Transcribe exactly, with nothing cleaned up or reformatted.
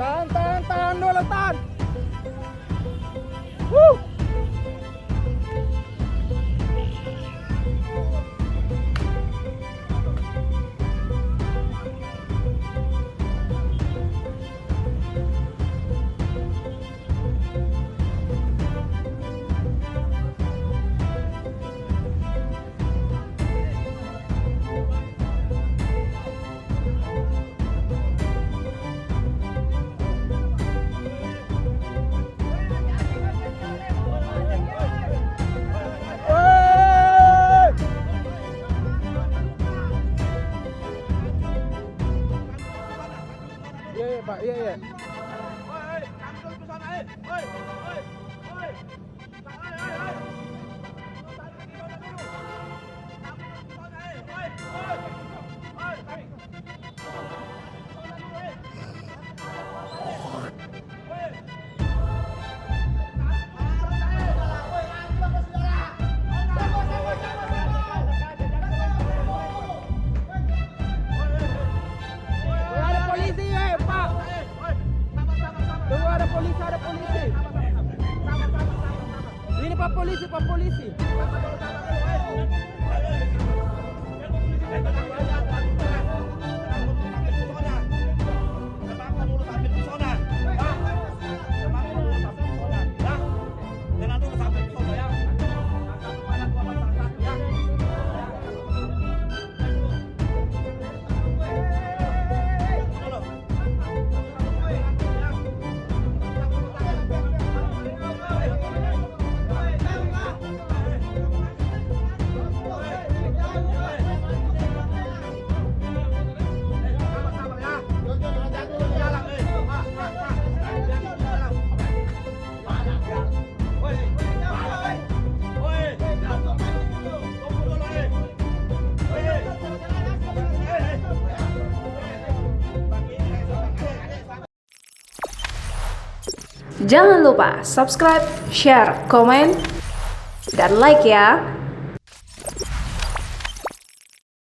Tahan, tahan, tahan dulu, tahan. Wuh. Iya, iya, Pak. Iya, iya. Ada polisi, eh, Pak. Tunggu, ada polisi, ada polisi. Ini Pak polisi, Pak polisi. Jangan lupa subscribe, share, komen, dan like ya.